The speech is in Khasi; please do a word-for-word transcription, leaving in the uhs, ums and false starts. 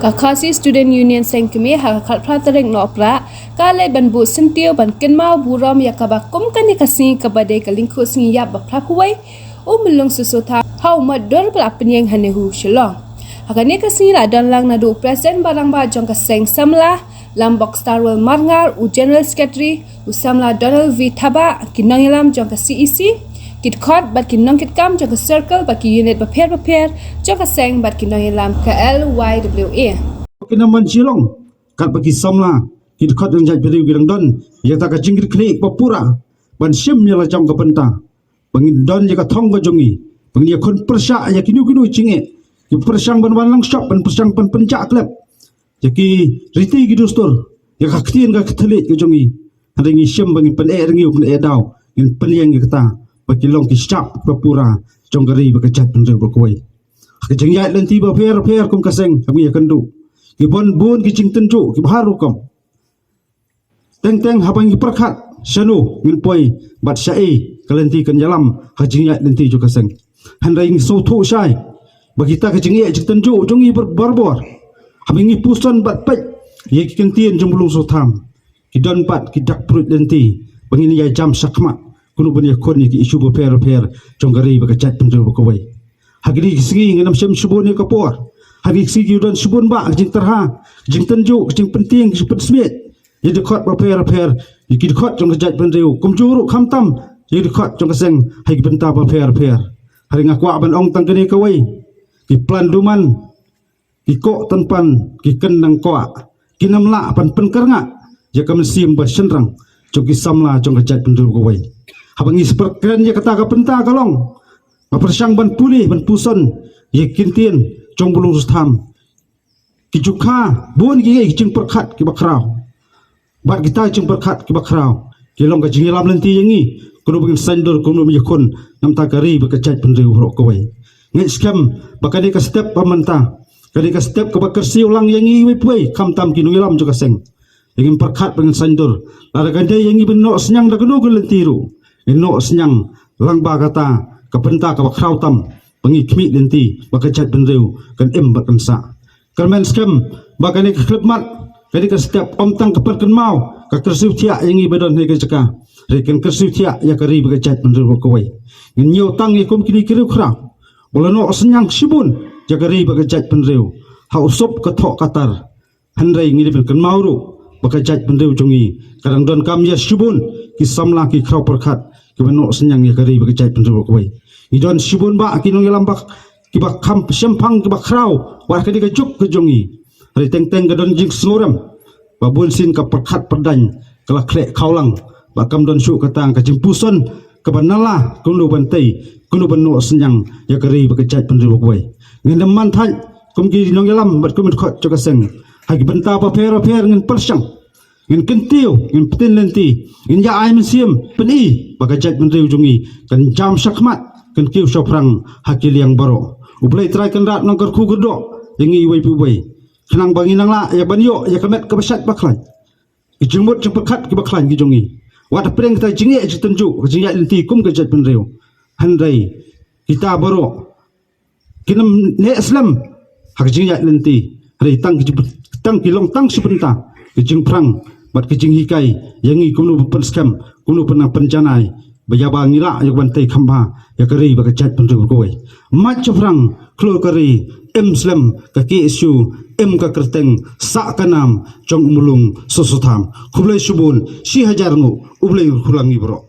Ka Khasi Student Union Seng Kmie ha ka khatphra tarik Nohprah ka leit ban buh syntiew ban kynmaw burom ïa kaba kum kane ka sngi kaba dei ka lyngkhuh sngi ïap ba phra phew wei u Mulung Soso Tham ha u Mot Dur ba la pynïeng ha NEHU Shillong. Ha kane ka sngi la don lang naduh u President ba rangbah jong ka seng samla Lambok Starwell Marngar, u General Secretary u samla Donald V Thabah, ki nongïalam jong ka C E C, ki dkhot bad ki nongkitkam jong ka circle bad ki unit bapher bapher jong ka seng bad ki nongïalam ka L Y W A. Ki nongman Shillong, katba ki samla, ki dkhot jong jaitbynriew ki dang don ïa kata ka jingkitkhlieh ba pura ban shim ïa la jong ka bynta ba ngin don ïa ka thong ka jong ngi, ba ngin ïakhun pyrshah ïa kino kino jingeh, ki pyrshang ban wan lang shop, ban pyrshang ban pynjah khlem ïa ki riti ki dustur, ïa ka ktien ka thylliej ka jong ngi. Hynrei ngi shim ba ngin pyneh rngiew pyneh daw, ngin pynïeng ïa kata ba ki long ki shap ba pura jong ka ri bad ka jaitbynriew baroh kawei. Ha ka jingïaid lynti bapher bapher kum ka seng, ha ngi ïakynduh ki bun bun ki jingtynjuh kiba har rukom. Teng teng haba ngi pyrkhat shano ngin poi bad shaei ka lynti kan ïalam ha ka jingïaid lynti jong ka seng. Hynrei ngi sngewthuh shai ba kita ka jingeh jingtynjuh jong ngi bar- barabor, haba ngi puson bad peit ïa ki kyntien jong u Mulung Soso Tham, ki don pat ki dak pruid lynti ba ngin ïa jam shakhmat kumno ban ïakhun ïa ki issue bapher bapher jong ka ri bad ka jaitbynriew baroh kawei. Ha kine ki sngi ngin ym shim shibun ïa ka por. Ha kine ki sngi ki don shibun bah ka jingtyrha, ka jingtynjuh, ka jingpyntieng, ka jingpynsmiej ïa ki dkhot bapher bapher, ïa ki dkhot jong ka jaitbynriew, kumjuh ruh khamtam ïa ki dkhot jong ka seng ha ki bynta bapher bapher. Hynrei nga kwah ban ong tang kane kawei, ki plan duman, ki koh tympan, ki kyndang kwah, kin ym lah ban pynkyrngah ïa ka mynsiem ba shynrang jong ki samla jong ka jaitbynriew kawei. Haba ngi shu pyrkhat ïa kata ka bynta ka long, nga pyrshang ban pule ban puson ïa ki kyntien jong u Mulung Soso Tham, ki ju kha bun kiei ki jingpyrkhat kiba khraw. Bad kita ki jingpyrkhat kiba khraw ki long ka jingïalam lynti ïa ngi kumno ba ngin saiñdur, kumno ba ngin ïakhun na ka bynta ka ri bad ka jaitbynriew baroh kawei. Ngeit skhem ba kane ka step ba mynta, kane ka step kaba kyrsiew lang ïa ngi iwei pa iwei, khamtam ki nongïalam jong ka seng, ïa ngin pyrkhat ba ngin saiñdur. Lada ka dei ïa ngi ban noh synñiang da kano ka lynti ruh, ngin noh synñiang lang bad kata ka bynta kaba khraw tam, ba ngi khmih lynti ba ka jaitbynriew kan im bad kan sah. Kyrmen skhem ba kane ka khyllipmat, kane ka step, ym tang ka pynkynmaw, ka kyrsiew thiah ïa ngi ba don ha kane ka jaka, hynrei kan kyrsiew thiah ïa ka ri bad ka jaitbynriew baroh kawei. Ngin ñiew tang ïa kum kine ki riewkhraw ba la noh synñiang shibun ïa ka ri bad ka jaitbynriew ha u sup ka thoh ka tar. Hynrei ngi dei ban kynmaw ruh ba ka jaitbynriew jong ngi ka dang donkam ïa shibun ki samla, ki khraw pyrkhat kiba noh synñiang ïa ka ri bad ka jaitbynriew baroh kawei. Ngi don shibun bah ki nongïalam bah kiba kham shemphang, kiba khraw, wat ha kane ka juk ka jong ngi. Hynrei teng teng ka don jingsngewrem ba bunsien ka pyrkhat pyrdaiñ ka la khleh khawlang, ba kam don shuh kata ka jingpuson kaba nala kumno ban tei, kumno ban noh synñiang ïa ka ri bad ka jaitbynriew baroh kawei. Ngin ym man thait kum ki nongïalam bad kum ki dkhot jong ka seng, ha ki bynta bapher bapher ngin pyrshang, ngin kyntiew, ngin pyntieng lynti, ngin ïa ai mynsiem pyni ba ka jaitbynriew jong ngi kan jam shakhmat, kan kiew shaphrang ha ki liang baroh. U Blei Trai Kynrad un kyrkhu kyrdoh ïa ngi iwei pa iwei, khnang ba ngin nang lah ïa ban ïoh ïa ka met kaba shait ba khlaiñ, ki jingmut jingpyrkhat kiba khlaiñ ki jong ngi. Wat hapdeng kita ki jingeh jingtynjuh, ka jingïaid lynti kum ka jaitbynriew, hynrei kita baroh kin ym neh slem ha ka jingïaid lynti, hynrei tang ki jing- tang ki long tang shi bynta ki jingpyrshang bad ki jinghikai ïa ngi kumno ban pynskhem, kumno ban pynjanai, ba ïa ba ngi lah ïa ka ban tei kham bha ïa ka ri bad ka jaitbynriew baroh kawei. Mait shaphrang khlur ka ri, im slem ka K S U, im ka kyrteng, sah ka nam jong u Mulung Soso Tham. Khublei shibun, shi hajar nguh, U Blei un kyrkhu lang ïa ngi baroh.